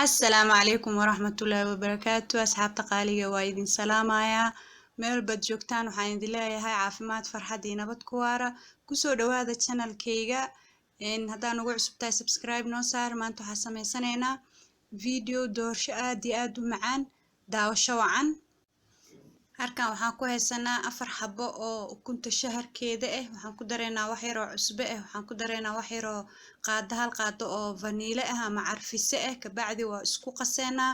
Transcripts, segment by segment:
Assalaamu calaykum waraxmatullaahi wabarakaatu. Asxaabta qaaliga waa idin salaamayaa meel baad joogtaan. Waxaan idin leeyahay caafimaad, farxad iyo nabad ku waara. Kusoo dhawaada channelkayga. Haddaan ugu cusub tahay, subscribe noo saar. Maanta waxaan sameysanaynaa video doorsho aad iyo aad u macaan. Daawasho wacan. Halkan waxaan ku haysanaa 4 xabo oo ukunta shaharkeeda ah. Waxaan ku dareynaa wax yar oo cusbo ah, waxaan ku dareynaa wax yar oo qaado, hal qaado oo vaniile ah ama carfise ah. Kabacdi waa isku qaseynaa.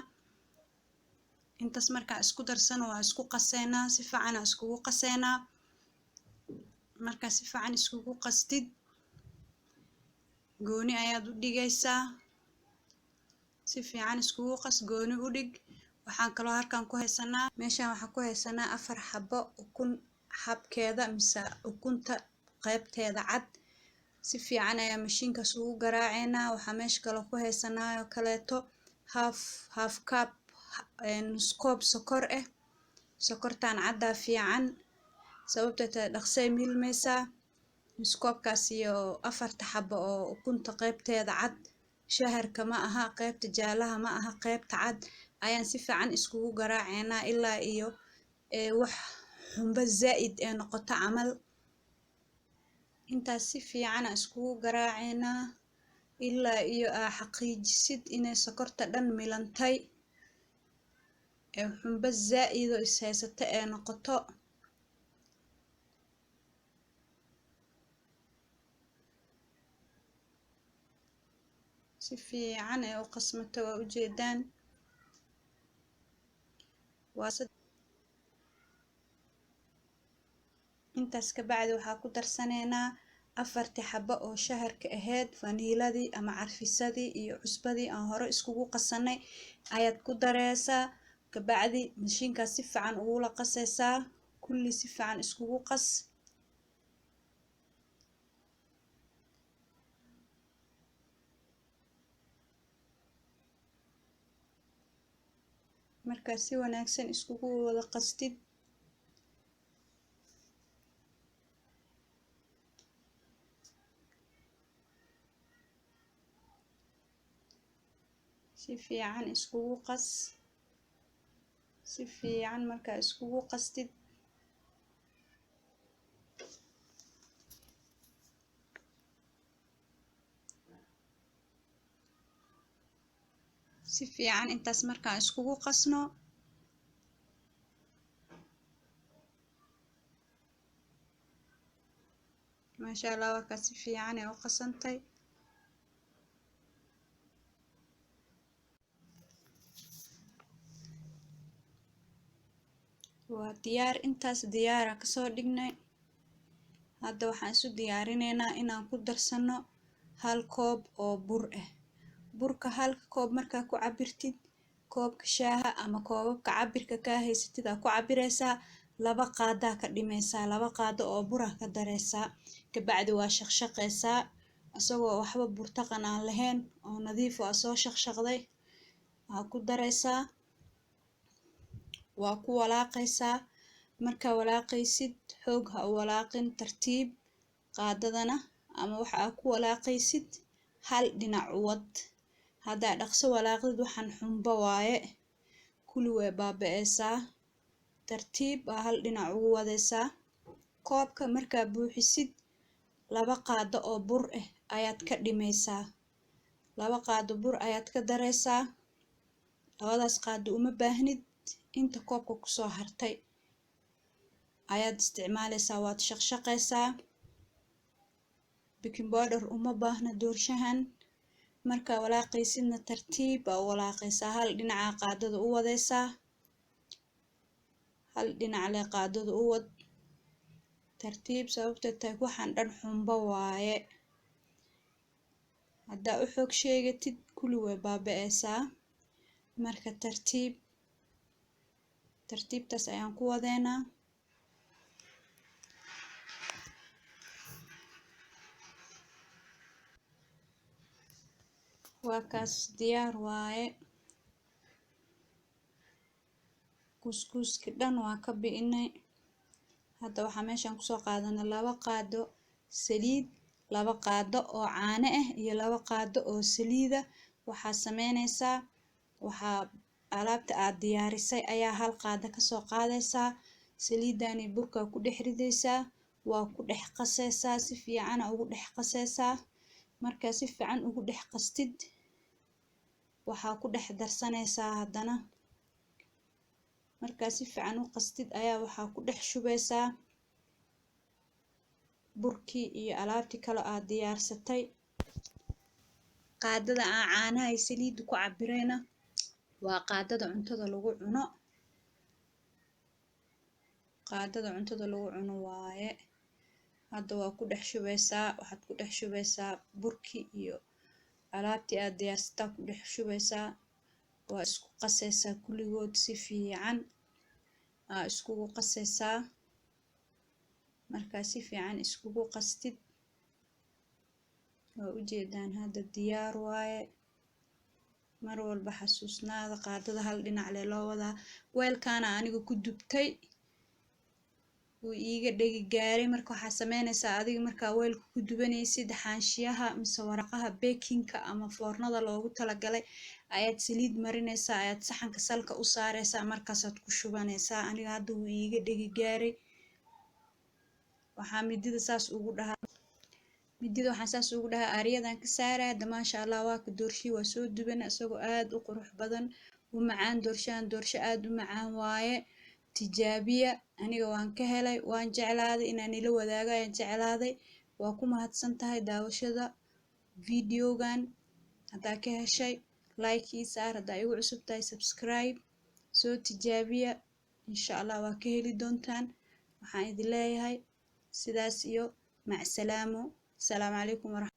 Intaas markaan isku darsano, waa isku qaseynaa, si fiican aan iskugu qaseynaa. Markaa si fiican iskugu qastid, gooni ayaad u dhigaysaa. Si fiican iskugu qas, gooni u dhig. Waxaan kaloo halkan ku haysanaa, meeshaan waxaan ku haysanaa 4 xabo ukun xabkeeda mise ukunta qaybteeda cad. Si fiican ayaa mashiinkaas ugu garaaceynaa. Waxaa meesha kaloo ku haysanaa oo kaleeto half cup, nus koob sokor ah. Sokortaan caddaa fiican, sababtoo tahay dhaqsay milmaysaa. Nus koobkaas iyo 4ta xabo oo ukunta qaybteeda cad, shaharka ma aha, qaybta jaalaha ma aha, qaybta cad ayaan si fiican iskugu garaaceynaa ilaa iyo wax xumbo zaa'id ee noqoto camal. Intaas si fiican aan iskugu garaaceynaa ilaa iyo aa xaqiijisid inay sokorta dhan milantay ee xumbo zaa'id oo is haysata ee noqoto. Si fiican ee u qasmato, waa ujeedaan. Intaas ka bacdi waxaa ku darsaneynaa 4tii xabo oo shaharka ahayd, vaniiladii ama carfisadii iyo cusbadii aan hore iskugu qasanay ayaad ku dareysaa. Kabacdi mashiinkaas si fiican ugula qasaysaa. Kulli si fiican iskugu qas. Markaa si wanaagsan iskugu wada qastid, si fiican iskugu qas. Si fiican markaa iskugu qastid, si fiican intaas markaan iskugu qasno, maasha Allah, waa kaa si fiican ay u qasantay. Waa diyaar. Intaas diyaara kasoo dhignay. Hadda waxaan isu diyaarineynaa inaan ku darsano hal koob oo bur ah. Burka halka koob markaa ku cabirtid koobka shaaha ama koobabka cabirka kaa haysatid aa ku cabireysaa, 2 qaadaa ka dhimeysaa, 2 qaado oo bur ah ka dareysaa. Kabacdi waa shaqshaqeysaa isagoo waxba burtaqan aan lahayn oo nadiif ah soo shaqshaqday waa ku dareysaa, waa ku walaaqaysaa. Markaa walaaqaysid, xoog ha u walaaqin, tartiib. Qaadadana ama waxa aa ku walaaqaysid hal dhinac u wad. Haddaa dhaqso walaaqdid, waxaan xumbo waaye, kulli way baaba'eysaa. Tartiib aa hal dhinac ugu wadeysaa. Koobka markaa buuxisid, 2 qaado oo bur ah ayaad ka dhimeysaa, 2 qaado bur ayaad ka dareysaa. Labadaas qaado uma baahnid, inta koobka kusoo hartay ayaad isticmaaleysaa. Waad shaqshaqeysaa. Baking powder uma baahna doorshahan. Markaa walaaqaysidna, tartiib baa u walaaqaysaa. Hal dhinaca qaadada u wadeysaa, hal dhinac lee qaadada u wad, tartiib, sababtoo tahay waxaan dhan xumbo waaye. Haddaa u xoog sheegatid, kulli way baaba'eysaa. Marka tartiib tartiibtaas ayaan ku wadeynaa. Waa kaas, diyaar waaye. Kuuskuuski dhan waa ka bi'inay. Hadda waxaa meeshan kusoo qaadanay 2 qaado saliid, 2 qaado oo caano ah iyo 2 qaado oo saliida. Waxaa sameynaysaa Waxaa alaabta aad diyaarisay ayaa hal qaada kasoo qaadaysaa, saliidani burka ku dhex ridaysaa, waa ku dhex qasaysaa, si fiicana ugu dhex qasaysaa. Markaa si fiican ugu dhex qastid, waxaa ku dhex darsanaysaa haddana. Markaa si fiican u qastid ayaa waxaa ku dhex shubaysaa burkii iyo alaabtii kale aad diyaarsatay. Qaadada aan caanaha iyo saliidda ku cabirayna waa qaadada cuntada lagu cuno, qaadada cuntada lagu cuno waaye. Hadda waa ku dhex shubaysaa, waxaad ku dhex shubaysaa burkii iyo alaabtii aad diyaarsataa ku dhex shubaysaa. Waa isku qasaysaa kulligood, si fiican aa iskugu qasaysaa. Markaa si fiican iskugu qastid, waa ujeedaan, hadda diyaar waaye. Mar walba xasuusnaada, qaadada hal dhinac lee loo wadaa. Weelkaana aniga ku dubtay, wuu iiga dhegi gaaray. Marka waxaa sameynaysaa adiga markaa weelka ku dubanaysid, xaanshiyaha mise waraqaha baking-ka ama foornada loogu talagalay ayaad saliid marinaysaa, ayaad saxanka salka u saaraysaa, markaasaad ku shubanaysaa. Aniga hadda wuu iiga dhegi gaaray. Waxaa midida saas ugu dhahaa, midida waxaan saas ugu dhahaa aariyadan ka saaraya. Hadda maasha Allah, waa ka doorshii waa soo dubana isagoo aad u qurux badan, u macaan. Doorshahan doorsho aad u macaan waaye, tijaabiya. Aniga waan ka helay, waan jeclaaday inaan ila wadaago ayaan jeclaaday. Waa ku mahadsan tahay daawashada videogan. Haddaa ka heshay, like ii saar. Haddaa igu cusub tahay, subscribe. Soo tijaabiya, insha Allah waa ka heli doontaan. Waxaan idin leeyahay sidaas iyo macsalaamo. Asalaamu calaykum waraxmatullahi.